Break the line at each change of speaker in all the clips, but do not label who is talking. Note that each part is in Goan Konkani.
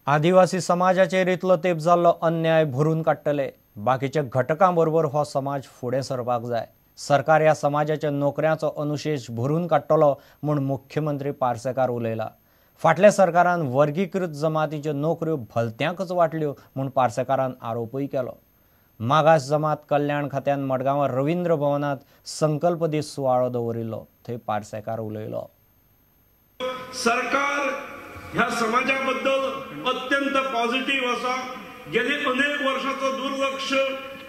आदिवासी समाजाचेर इतलो तेंप जाल्लो अन्याय भरून काडटले. बाकीच्या घटकां बरोबर हो समाज फुडें सरपाक जाय. सरकार ह्या समाजाच्या नोकऱ्यांचो अनुशेष भरून काडटलो म्हूण मुख्यमंत्री पार्सेकार उलयला. फाटल्या सरकारान वर्गीकृत जमातीच्यो नोकऱ्यो भलत्यांकच वांटल्यो म्हूण पार्सेकारान आरोपूय केलो. मागास जमात कल्याण खात्यान मडगांवां रवींद्र भवनांत संकल्प दीस सुवाळो दवरिल्लो. थंय पार्सेकार उलयलो.
सरकार ह्या समाजाबद्दल अत्यंत पॉझिटिव्ह आसा. गेले अनेक वर्षाचो दुर्लक्ष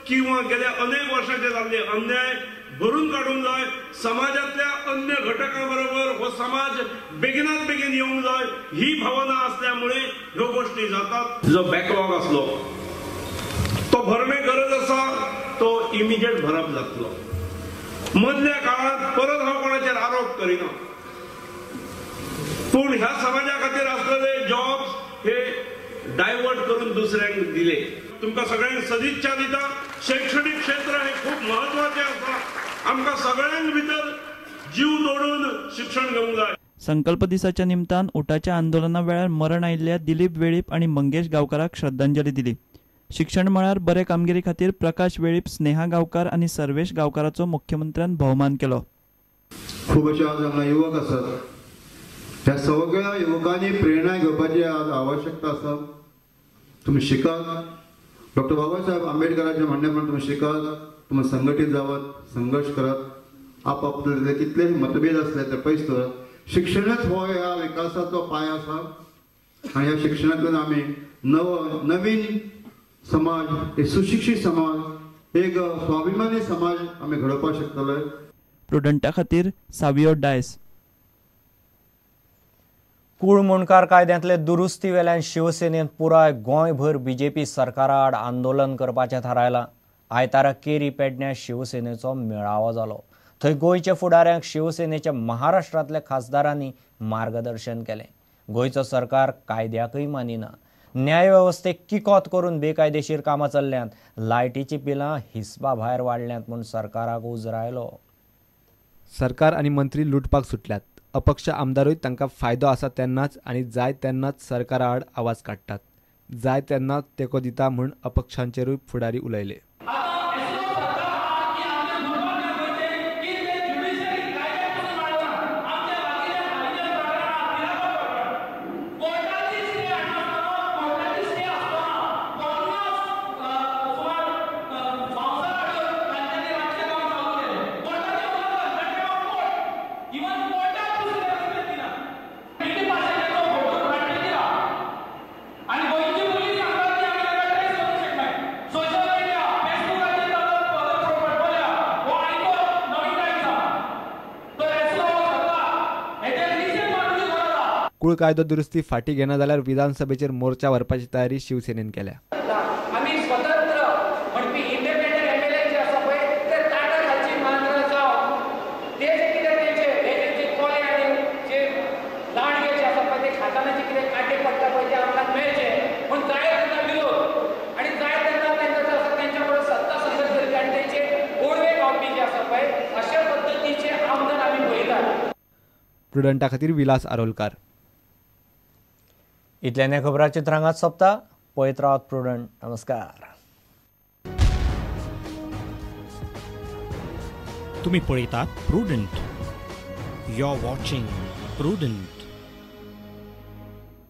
किंवा गेल्या अनेक वर्षाचे जाल्ले अन्याय भरून काडूंक जाय. समाजातल्या अन्य घटकां बरोबर हो समाज बेगिनात बेगीन येवंक जाय ही भावना असल्यामुळे ह्यो गोष्टी जातात. जो बॅकलॉग आसलो तो भरणे गरज आसा, तो इमिजिएट भरप जातलो. मदल्या काळात परत हांव कोणाचेर आरोप करिना, पूण ह्या समाजा खातीर आसलेले जॉब्स हे डायवर्ट करून दुसऱ्यांक दिले. तुमकां सगळ्यांक सदिच्छा दिता. शैक्षणिक क्षेत्र हे खूब महत्वाचें आसा. आमकां सगळ्यांक भितर जीव तोडून शिक्षण घेवंक जाय.
संकल्प दिसाच्या निमतान उटाच्या आंदोलना वेळार मरण आयिल्ल्या दिलीप वेळीप आनी मंगेश गांवकाराक श्रद्धांजली दिली. शिक्षण मळार बरे कामगिरी खातीर प्रकाश वेळीप, स्नेहा गांवकार आनी सर्वेश गांवकाराचो मुख्यमंत्र्यान भोवमान केलो.
खूब अशे आज हांगा युवक आसात. ह्या सगळ्या युवकांनी प्रेरणा घेवपाची आज आवश्यकता आसा. तुमी शिकात. डॉक्टर बाबासाहेब आंबेडकरांच्या म्हणणे प्रमाणे तुमी शिकात, तुमी संघटीत जावत, संघर्श करात. आपापले कितलेय मतभेद आसले ते पयस दवरात. शिक्षणच हो ह्या विकासाचो पाय आसा आनी ह्या शिक्षणांतल्यान आमी नवीन समाज, एक सुशिक्षीत समाज, एक स्वाभिमानी समाज आमी घडोवपाक शकतले.
प्रुडंटा खातीर सावियो डायस.
कूळ मुंडकार कायद्यांतले दुरुस्ती वेल्यान शिवसेनेन पुराय गोंयभर बीजेपी सरकारा आड आंदोलन करपाचें थारायलां. आयतारा केरी पेडण्यां शिवसेनेचो मेळावो जालो. थंय गोंयच्या फुडाऱ्यांक शिवसेनेच्या महाराष्ट्रांतल्या खासदारांनी मार्गदर्शन केलें. गोंयचो सरकार कायद्याकय मानिना. न्यायवेवस्थेक किकोत करून बेकायदेशीर कामां चल्ल्यांत. लायटीचीं बिलां हिसपा भायर वाडल्यांत म्हूण सरकाराक उजरायलो.
सरकार आनी मंत्री लुटपाक सुटल्यात. अपक्ष आमदारूय तांकां फायदो आसा तेन्नाच आनी जाय तेन्नाच सरकारा आड आवाज काडटात, जाय तेन्नाच तेंको दिता म्हूण अपक्षांचेरूय फुडारी उलयले. कुळ कायदो दुरुस्ती फाटी घेना जाल्यार विधानसभेचेर मोर्चा व्हरपाची तयारी शिवसेनेन केल्या.
आमी स्वतंत्र म्हणपी इंडिपेंडंट एमएलए जे आसा पळय ते ताटा खालची मांद्रा जावन ते जे कितें तेंचे हे जे कोले आनी जे लांडगे जे आसा पळय ते खाताना जे कितें कांटे पडटा पळय ते आमकां मेळचे म्हूण जाय तेन्ना विरोध आनी जाय तेन्ना तेंकां जे आसा तेंच्या बरोबर सत्ता संघर्श करपी आनी तेंचे गोडवे गावपी जे आसा पळय अशा पद्दतीचे आमदार आमी पळयतात.
प्रुडंटा खातीर विलास आरोलकार.
इतल्यान खबराचित्रांगात सोंपता. पळयत रावात प्रुडंट. नमस्कार.
तुम्ही पळयतात Prudent. You are watching Prudent.